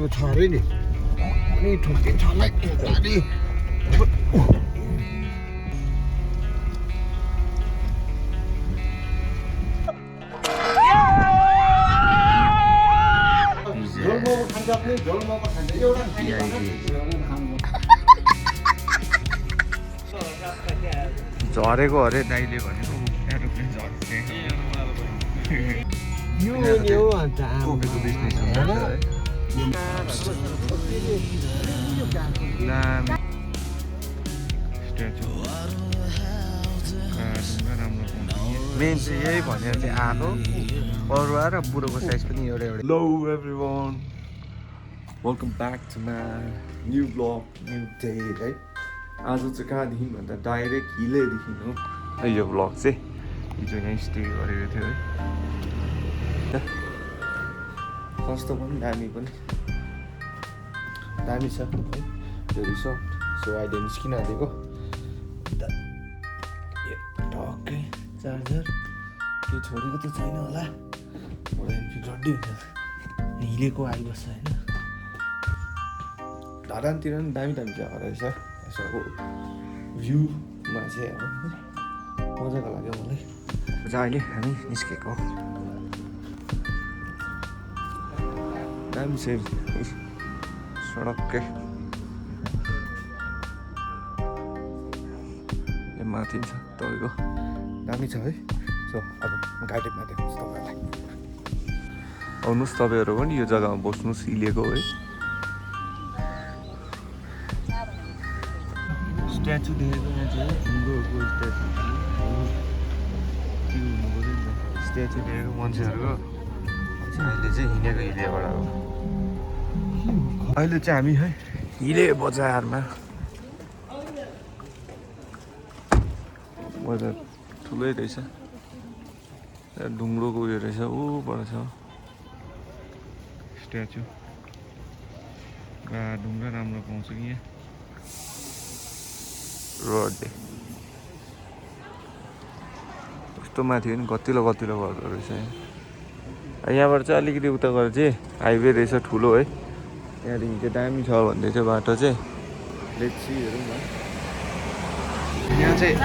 उयोहरू छ अरे नि अनि ठोकिन्छ होला गाडी झरेको अरे दाइले भनेको एरोप्लेन झर्छ यो नि हो अन्त कोपीको बिजनेस हुन्छ है स्ट्याचु मेन चाहिँ यही भनेर चाहिँ आएको परुवा र बुढोको साइज पनि एउटा एउटा hello everyone welcome back to my new blog new day है आज चाहिँ कहाँदेखि भन्दा डाइरेक्ट हिलेदेखि हो यो ब्लग चाहिँ हिजो यहीँ स्टे गरेको थियो है कस्तो पनि दामी छ है त्यो रिसोर्ट सो अहिले निस्किन आँटेको टक्कै चार्जर केही छोडेको त छैन होला मोबाइल रड्डी हुन्छ हिलेको आइबस्छ होइन धरानतिर पनि दामी जग्गा रहेछ यसो भ्यूमा चाहिँ अब मजाको लाग्यो मलाई अहिले हामी निस्केको दामी छ सडकै यो माथि छ तपाईँको दामी छ है सो अब म गाडीमा देखाउँछु तपाईँलाई आउनुहोस् तपाईँहरू पनि यो जग्गामा बस्नुहोस् हिलेको है स्ट्याचु देखेको यहाँ चाहिँ ढुङ्गोको स्ट्याचु के हुनु पऱ्यो नि त स्ट्याचु देखेको मान्छेहरूको अहिले चाहिँ हिँडेको हिलेबाट हो अहिले चाहिँ हामी है हिले बजारमा बजार ठुलै रहेछ ढुङ्ग्रोको उयो रहेछ ऊबाट छ स्ट्याचु ढुङ्गा राम्रो पाउँछ कि यहाँ रोड कस्तो माथि पनि गतिलो गर्दो रहेछ यहाँबाट चाहिँ अलिकति उता गएर चाहिँ हाइवे रहेछ ठुलो है त्यहाँदेखि चाहिँ दामी छ भन्दै चाहिँ बाटो चाहिँ लेट्सी हेरौँ न यहाँ चाहिँ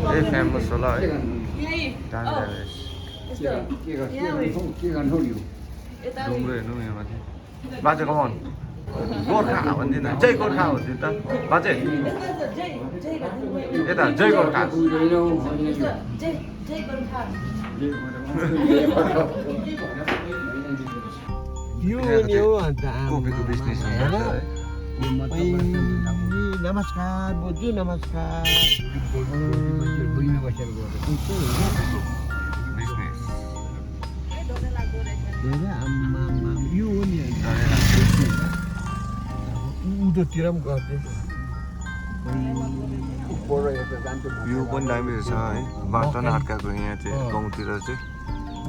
यही फेमस होला है ढुङ्ग्रो हेर्नु यहाँ माथि बाजे कमान गोर्खा भन्दिनँ जय गोर्खा भन्दिनँ त बाजे यता जय गोर्खा यो नि हो अन्त कोपीको बिजनेस हुन्छ है नमस्कार बोजू नमस्कार यो हो नि उँधोतिर पनि गर्दै भ्यू पनि दामी रहेछ है बाटो पनि अड्काएको यहाँ चाहिँ गाउँतिर चाहिँ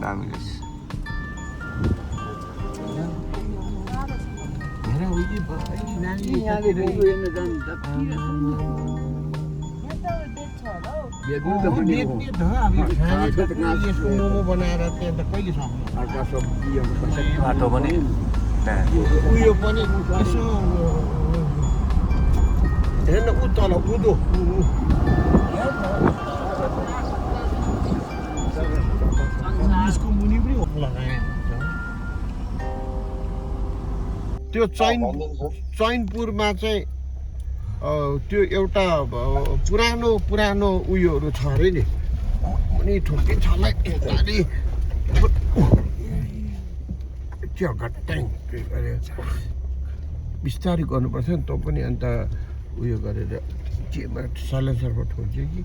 दामी रहेछ मोमो बनाएर त्यहाँ त कहिले सक्नु बाटो पनि उयो पनि यसो हेर्न उ तल उँधो यसको मुनि पनि लगाए त्यो चैनपुरमा चाहिँ त्यो एउटा पुरानो उयोहरू छ अरे नि अनि ठोकिन्छ होला गाडी त्यो घट्टाङ बिस्तारै गर्नुपर्छ नि तँ पनि अन्त उयो गरेर केमा साइलेन्सरमा ठोक्छ कि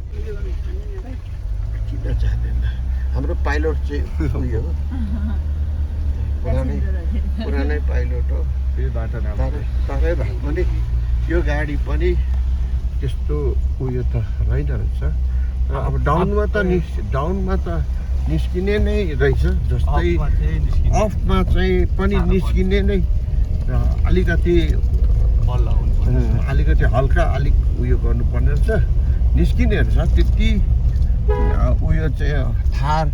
किन जाँदैन हाम्रो पाइलट चाहिँ उयो हो पुरानै पाइलट हो तरै भए पनि यो गाडी पनि त्यस्तो उयो त रहेन रहेछ र अब डाउनमा त निस्किने नै रहेछ जस्तै अफमा चाहिँ पनि निस्किने नै र अलिकति हल्का अलिक उयो गर्नुपर्ने रहेछ निस्किने रहेछ त्यति उयो चाहिँ थार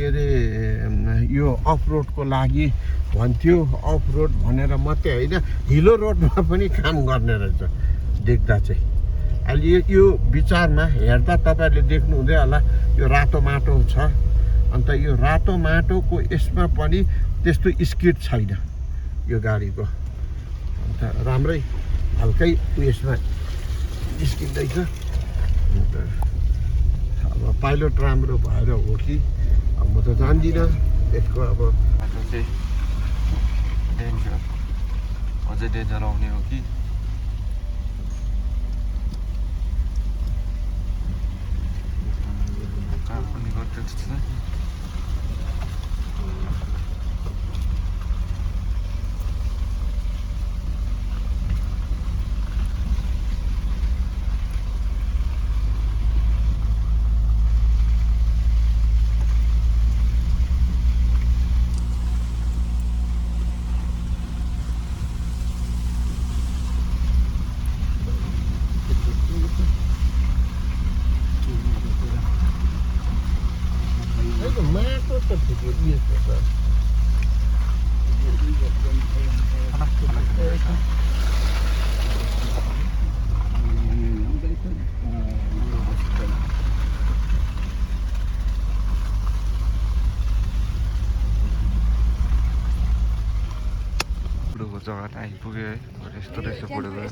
के अरे यो अफ रोडको लागि भन्थ्यो अफ रोड भनेर मात्रै होइन हिलो रोडमा पनि काम गर्ने रहेछ देख्दा चाहिँ अहिले यो विचारमा हेर्दा तपाईँहरूले देख्नुहुँदै होला यो रातो माटो छ अन्त यो रातो माटोको यसमा पनि त्यस्तो स्किड छैन यो गाडीको अन्त राम्रै हल्कै उयसमा निस्किँदैछ अन्त अब पाइलट राम्रो भएर हो कि अब म त जान्दिनँ यसको अब बाटो चाहिँ डेन्जर अझै डेन्जर आउने हो कि काम पनि गर्छ माटो त ठिकै उयसको छ बुढोको जग्गा त आइपुग्यो है यस्तो रहेछ बुढोको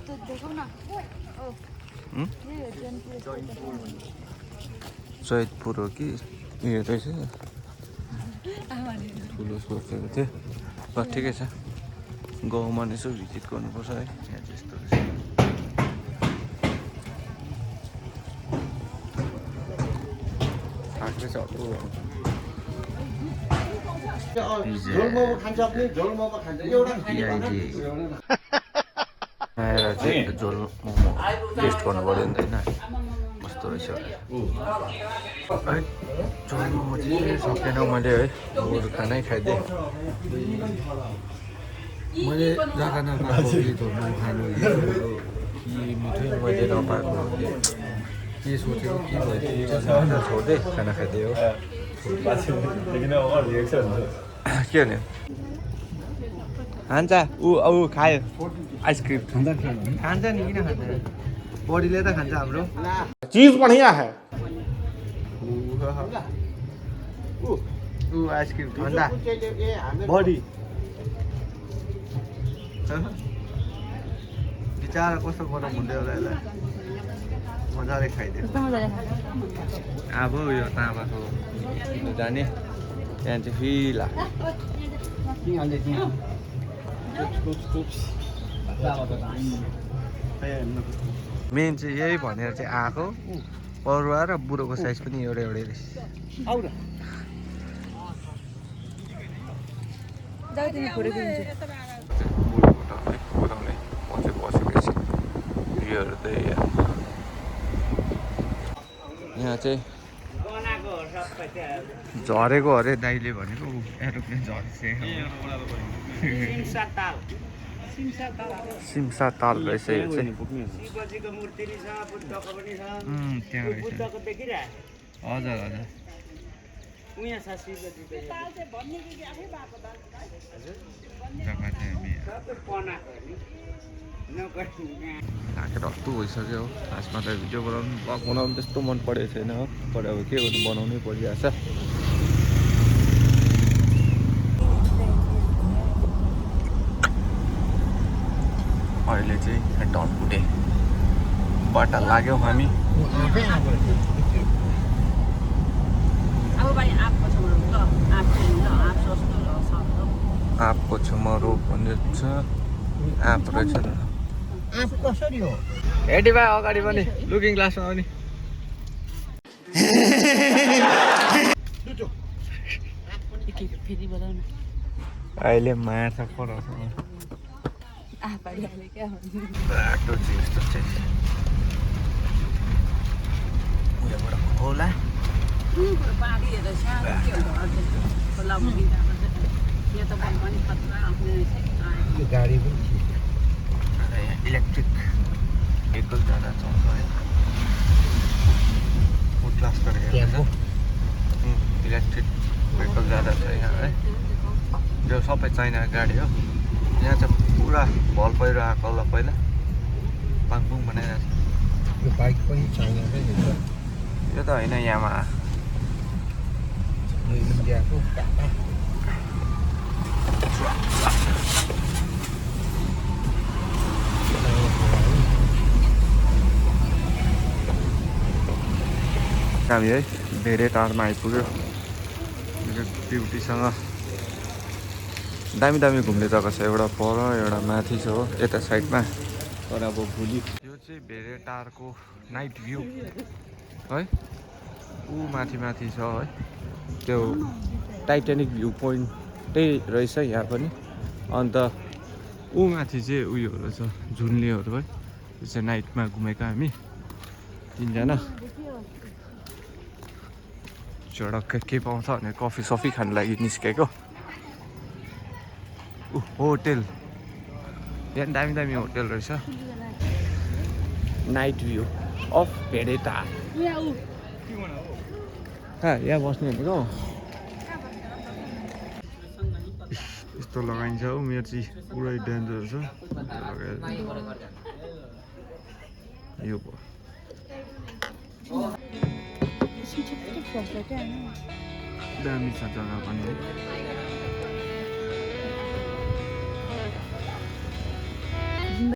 जैतपुर हो कि यो रहेछ ठुलो सोचेको थिएँ ल ठिकै छ गाउँमा यसो भिजिट गर्नुपर्छ है यहाँ त्यस्तो रहेछ थाक्दैछ आएर चाहिँ झोल मोमो टेस्ट गर्नु पऱ्यो नि त होइन कस्तो रहेछ है झोल मोमो चाहिँ सकेन मैले है अरू खानै खाइदिएँ मैले जग्गा नपाएको कि झोल मोमो खानु कि मिठै मैले नपाएको के सोचेको के भयो छोड्दै खाना खाइदिएँ हो के भने खान्छ ऊ खायो आइसक्रिम खान्छ नि किन खाँदैन बडीले त खान्छ हाम्रो चीज बढ़िया है ऊ आइसक्रिम ठन्डा बडी बिचारा कस्तो गरम हुँदै होला यसलाई मजाले खाइदियो अब यो ताँबाको जाने त्यहाँ चाहिँ फिला मेन चाहिँ यही भनेर चाहिँ आएको परुवा र बुढोको साइज पनि एउटै एउटै रहेछ यहाँ चाहिँ झरेको अरे दाइले भनेको एरोप्लेन झरेछ सिमसा ताल रहेछ यो चाहिँ त्यहाँ रहेछ हजुर हजुर जग्गा चाहिँ थाकेर हत्तु भइसक्यो हो खासमा त भिडियो बनाउनु ब्लग बनाउनु त्यस्तो मन परेको छैन हो तर अब के गर्नु बनाउनै परिरहेछ अहिले चाहिँ ढलपुटे बाटा लाग्यौँ हामी आँपको छेउमा रोप भन्ने छ आँप रहेछ आँप कसरी हो हेडी भाइ अगाडि पनि लुकिङ ग्लासमा पनि अहिले माछा पराउँछ बाटो चाहिँ यस्तो चाहिँ उयोबाट खोला यो गाडी पनि इलेक्ट्रिक भेहिकल जाँदा चल्छ है फुड क्लास गरेर इलेक्ट्रिक भेहिकल ज्यादा छ यहाँ है यो सबै चाइना गाडी हो यहाँ चाहिँ पुरा भल पहिरो आएको होला पहिला पाङपुङ बनाइरहेको छ यो बाइक पनि चाइनाकै रहेछ यो त होइन यामा यो इन्डियाको हामी है धेरै टाढमा आइपुग्यो ब्युटीसँग दामी दामी घुम्ने जग्गा छ एउटा पर एउटा माथि छ हो यता साइडमा तर अब भोलि यो चाहिँ भेरे टारको नाइट भ्यू है ऊ माथि माथि छ है त्यो टाइटानिक भ्यू पोइन्टै रहेछ यहाँ पनि अन्त ऊ माथि चाहिँ उयोहरू छ झुन्लेहरू है त्यो चाहिँ नाइटमा घुमेको हामी तिनजना चडक्क के पाउँछ भने कफी सफी खानु लागि निस्केको होटेल यहाँ दामी दामी होटेल रहेछ नाइट भ्यू अफ भेडेटा कहाँ यहाँ बस्ने भनेको यस्तो लगाइन्छ हौ मेरो चाहिँ पुरै डेन्जर छ यो दामी छ जग्गा पनि है